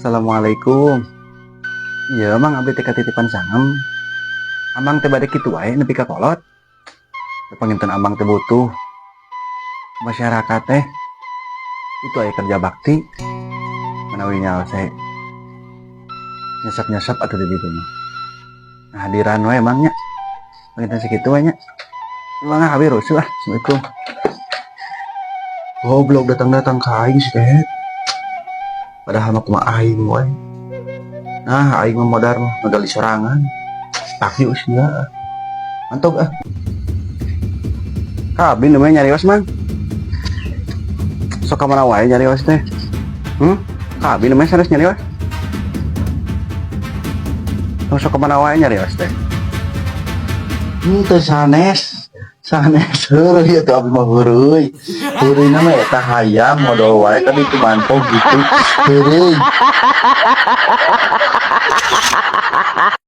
Assalamualaikum. Iya, Mang, abdi teh katitipan sanggem. Amang teh bade kitu wae nepi ka kolot. Panginten amang teh butuh masyarakat teh. Itu aya kerja bakti. Manawi saya nyesep-nyesep atuh di ditu mah. Nah, hadiran wae, Mang, nya. Panginten sakitu wae nya. Mang, abi rusuh ah. Assalamualaikum. Goblok, datang-datang ka aing si teh. Padahal mah kumaha aing wae. Nah, aing mah modar mah ngagali sorangan. Taki usia. Mantap ah. Ka abi namanya nyarios, Mang. Sok ka mana wae nyarios teh? Hmm? Ka abi namanya sanes nyarios. Sok ka mana wae nyarios teh? Henteu sanes. Sanes heureuy atuh, abi mah heureuy. Heureuy mah eta hayam modol wae kan itu mantog gitu. Heureuy.